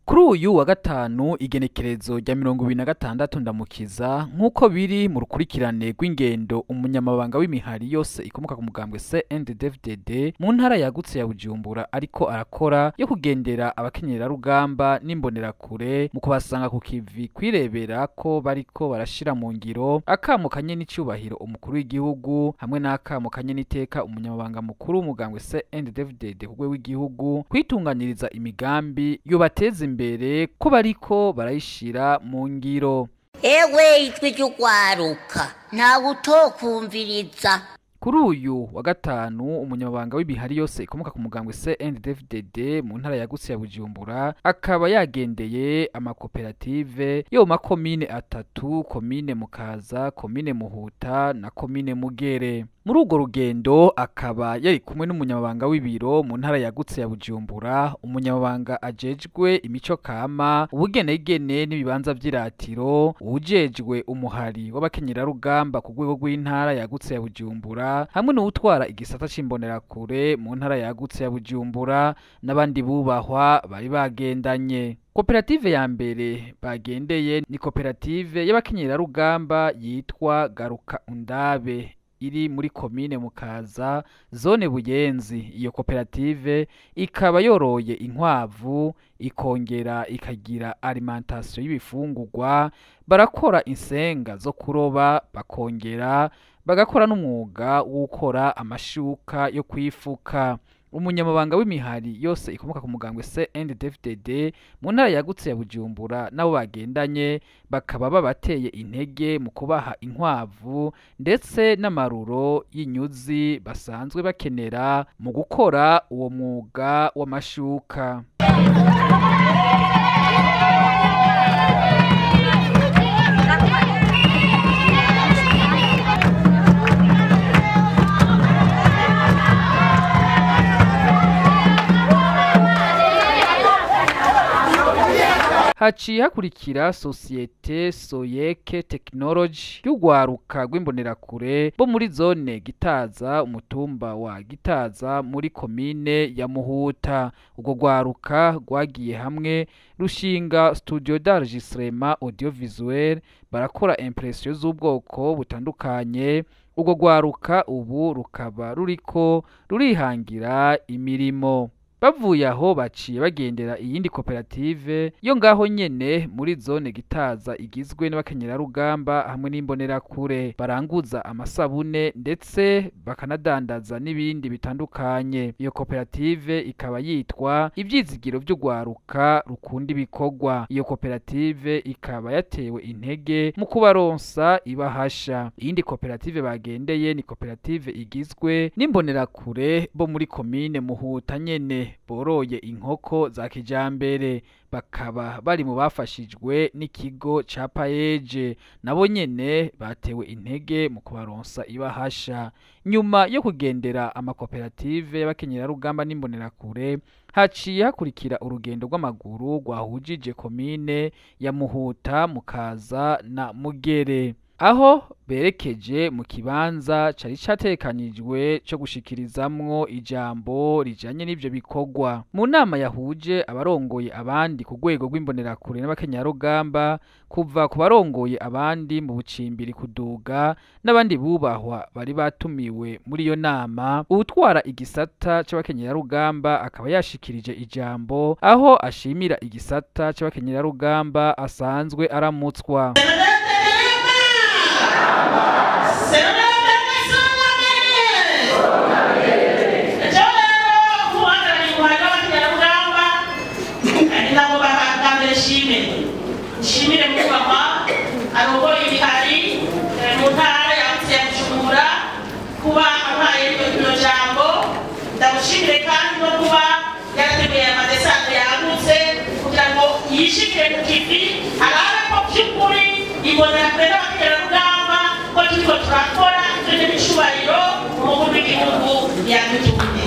Kuri uyu wa gatanu igenekerezo rya 26 Ndamukiza, nk'uko biri mu rukurikirane rw'ingendo umunyamabanga w'imihari yose ikomoka ku mugambwe CNDD-FDD mu ntara yagutse ya Bujumbura ariko arakora yo kugendera abakenyerarugamba n'imbonerakure mu kubasanga ku kivi kwirebera ko bariko barashira mu ngiro akamo kanye n'icubahiro umukuru w'igihugu hamwe n'akamo kanye n'iteka umunyamabanga mukuru w'umugambwe CNDD-FDD ku rwego rw'igihugu kwitunganiriza imigambi yobateza imbere ko bariko barayishira mu ngiro. Ewe ijwi ry'ugwaruka ntawe utokumviriza. Kuri uyu wa gatanu umunyamabanga w'imihari yose ikomoka ku mugambwe CNDD-FDD mu ntara yagutse ya Bujumbura akaba yagendeye amakoperative yo mu makomine atatu, komine Mukaza, komine Muhuta na komine Mugere. Muri urwo rugendo akaba yari kumwe n'umunyamabanga w'ibiro mu ntara yagutse ya Bujumbura, umunyamabanga ajejwe imico kama, ubugenegene n'ibibanza vy'iratiro, uwujejwe umuhari w'abakenyerarugamba ku rwego rw'intara yagutse ya Bujumbura, hamwe n'uwutwara igisata c'imbonerakure mu ntara yagutse ya Bujumbura n'abandi bubahwa bari bagendanye. Koperative ya mbere bagendeye ni koperative y'abakenyerarugamba yitwa Garuka Undabe iri muri komine Mukaza, zone Buyenzi. Iyo koperative ikaba yoroye inkwavu, ikongera ikagira alimentation y'ibifungurwa, barakora insenga zo kuroba, bakongera bagakora n'umwuga wo gukora amashuka yo kwifuka. Umunyamabanga w'imihari yose ikomoka ku mugambwe CNDD-FDD mu ntara yagutse ya Bujumbura nabo bagendanye bakaba babateye intege mu kubaha inkwavu ndetse n'amaruro y'inyuzi basanzwe bakenera mu gukora uwo mwuga w'amashuka. Haciye hakurikira sosiyete Soyeke Technology y'urwaruka rw'imbonerakure bo muri zone Gitaza, umutumba wa Gitaza muri komine ya Muhuta. Urwo rwaruka rwagiye hamwe rushinga studio d'enregistrement audiovisuel, barakora impression z'ubwoko butandukanye. Urwo rwaruka ubu rukaba ruriko rurihangira imirimo. Bavuye aho baciye bagendera iyindi koperative yo ngaho nyene muri zone Gitaza igizwe n'abakenyerarugamba hamwe n'imbonerakure, baranguza amasabune ndetse bakanadandaza n'ibindi bitandukanye. Iyo koperative ikaba yitwa Ivyizigiro vy'urwaruka rukunda ibikorwa. Iyo koperative ikaba yatewe intege mu kubaronsa ibahasha. Iyindi koperative bagendeye ni koperative igizwe n'imbonerakure bo muri komine Muhuta nyene, boroye inkoko za kijambere, bakaba bari mu bafashijwe n'ikigo ca Payeje, nabo nyene batewe intege mu kubaronsa ibahasha. Nyuma yo kugendera amakoperative y'abakenyerarugamba n'imbonerakure, haciye hakurikira urugendo rw'amaguru rwahujije komine ya Muhuta, Mukaza na Mugere, aho berekeje mu kibanza cari categekanijwe co gushikirizamwo ijambo rijanye n'ivyo bikorwa. Mu nama yahuje abarongoye abandi ku rwego rw'imbonerakure n'abakenyerarugamba, kuva ku barongoye abandi mu bucimbiri kuduga n'abandi bubahwa bari batumiwe muri iyo nama, uwutwara igisata c'abakenyerarugamba akaba yashikirije ijambo aho ashimira igisata c'abakenyerarugamba asanzwe aramutswa. Nshimire mukama arongoye imihari mu ntara ya Bujumbura kuba ampaye rino jambo. Ndamushimire kandi no kuba yarateguye amadesante yagutse kugira ngo yishikire ku kivi, arabe ko vy'ukuri imbonerakure n'abakenyerarugamba ko turiko turakora ivyo n'icubahiro umukuru w'igihugu yadutumye.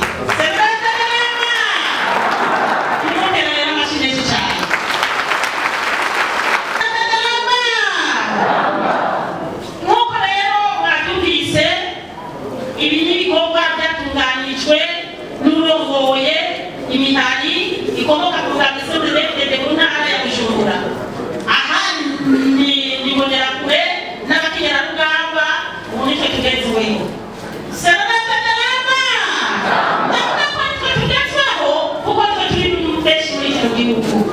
Nk'uko rero mwabyumvise, ibi ni ibikorwa byatunganijwe n'urongoye imihari ikomoka ku mugambwe CNDD-FDD mu ntara gihugu.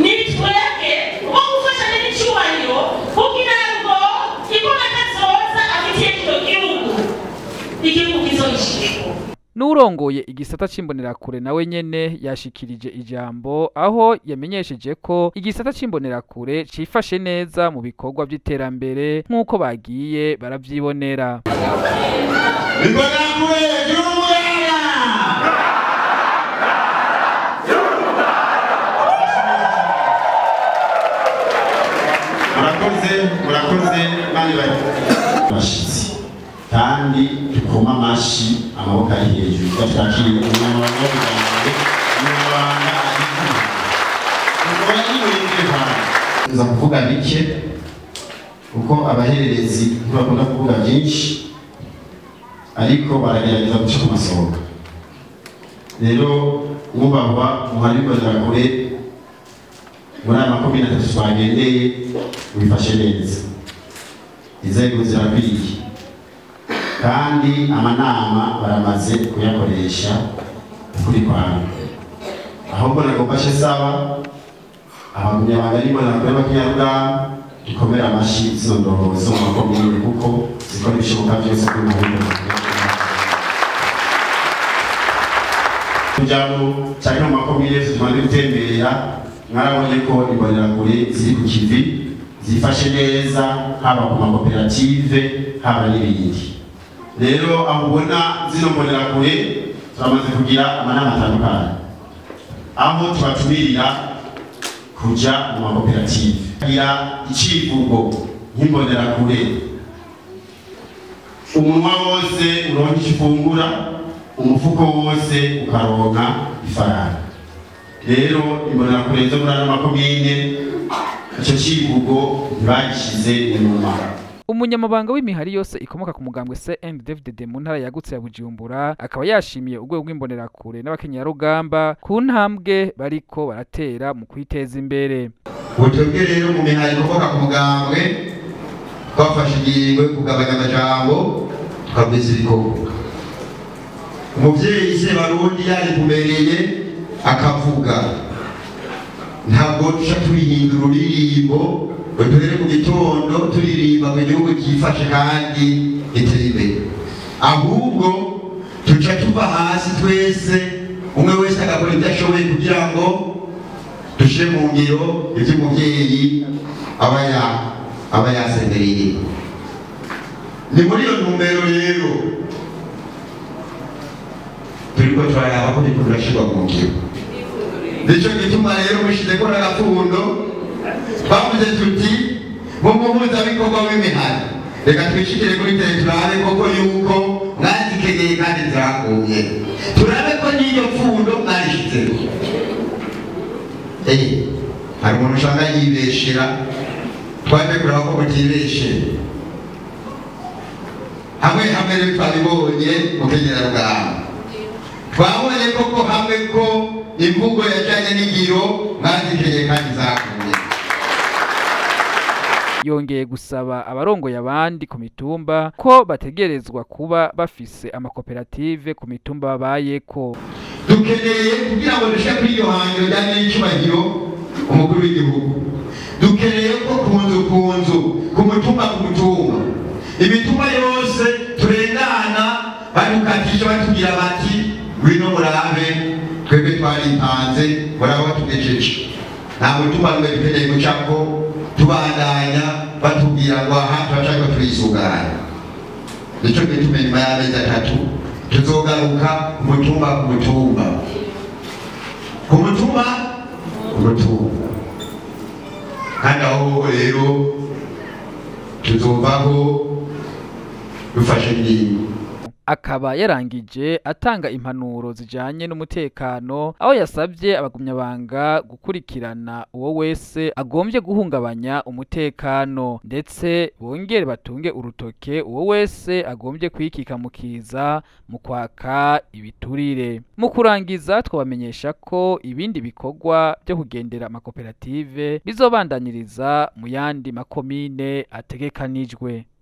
Ni twebwe bo gufashanya n'icyubahiro kugira ngo imbona kazoza afitiye kino gihugu, igihugu kizoyishireko. N'urongoye igisata c'imbonerakure nawe nyene yashikirije ijambo, aho yamenyesheje ko igisata c'imbonerakure cifashe neza mu bikorwa vy'iterambere nk'uko bagiye baravyibonera. Imbonerakure y'umugara! Murakoze, murakoze bari bashitsi, kandi dukoma amashi amaboko ari hejuru twakiriye umunyamabanga w'umuryango, umunyamabanga agiye nza kuvuga bike kuko abahererezi ntibakunda kuvuga byinshi, ariko baragerageza guca ku masonga. Rero mwubahwa muhari Imbonerakure muri aya makumyabiri na tatu twagendeye, wifashe neza, inzego zirakwiye kandi amanama baramaze kuyakoresha ukuri kwawe. Ahubwo nagomba saba abagumyabanga n'Imbonerakure b'abakenyarugamba dukomere amashi zino ndongozi zo mu makomine kuko zikora ibishoboka byose kuri Imbonerakure kujyamo cyane mu makomine yose tumaze gutembera. Mwarabonye ko Imbonerakure ziri ku kivi, zifashe neza, haba ku makoperative haba n'ibindi. Rero aho ubona zino Mbonerakure turamaze kugira amanama atandukanye aho tubatumirira kuja mu makoperative, kugira icivugo nk'Imbonerakure: umunwa wose uronka icyo ufungura, umufuko wose ukaronka ifaranga. Rero Imbonerakure zo muri ano makomine ico civugo ntibagishize inyuma. Umunyamabanga w'imihari yose ikomoka ku mugambwe CNDD-FDD mu ntara yagutse ya Bujumbura akaba yashimiye urwego rw'imbonerakure n'abakenyarugamba ku ntambwe bariko baratera mu kwiteza imbere. Twebwe rero mu mihari ikomoka ku mugambwe twafashe ingingo yo kugabanya amajambo tukagwiza ibikorwa. Umuvyeyi Sebarundi yarikumereye akavuga, ntabwo tuca tubihindura ururirimbo ngo duhere mu gitondo turirimba ngo igihugu cyifashe kandi giteye imbere, ahubwo tuca tuva hasi twese, umwe wese agakora ibyo ashoboye kugira ngo dushire mu ngiro ibyo umuvyeyi aba yasendereye. Ni muri iyo ntumbero rero turiko turaraba ko biriko birashirwa mu ngiro. Nico gituma rero mushizeko n'agapfundo bavuze tuti mu muhuzabikorwa w'imihari reka twishikire kuri tere turabe koko yuko mwazikeneye kandi ziragumye, turabe ko n'iyo pfundo mwarishizeko. Hari umuntu usanga yibeshera, twaje kuraba ko mutibeshera. Hamwe hamwe rero twabibonye mu kenyerarugamba, twabonye koko hamwe ko imvugo yajanye n'ingiro mwazikeneye kandi zakumye. Yongeye gusaba abarongoye abandi ku mitumba ko bategerezwa kuba bafise amakoperative ku mitumba babayeko. Dukeneye kugira ngo dushike kuri iyo hangiro rijyanye n'icubahiro umukuru w'igihugu, dukeneye ko ku nzu ku nzu, ku mutumba ku mutumba, imitumba yose turengana badukatisha batubwira bati ngwino murabe twebwe twaripanze, murabe batugejeje. Nta mutumba n'umwe dukeneye gucako tubandanya batubwira ngo aha turashaka turisuganya. Nico gituma nyuma y'amezi atatu tuzogaruka ku mutumba ku mutumba ku mutumba ku mutumba, kandi aho rero tuzovaho dufashe ingingo. Akaba yarangije atanga impanuro zijanye n'umutekano, aho yasabye abagumyabanga gukurikirana uwo wese agombye guhungabanya umutekano, ndetse bongere batunge urutoke uwo wese agombye kwikika mukiza mu kwaka ibiturire. Mu kurangiza twabamenyesha ko ibindi bikorwa byo kugendera amakoperative bizobandaniriza mu yandi makomine ategekanijwe.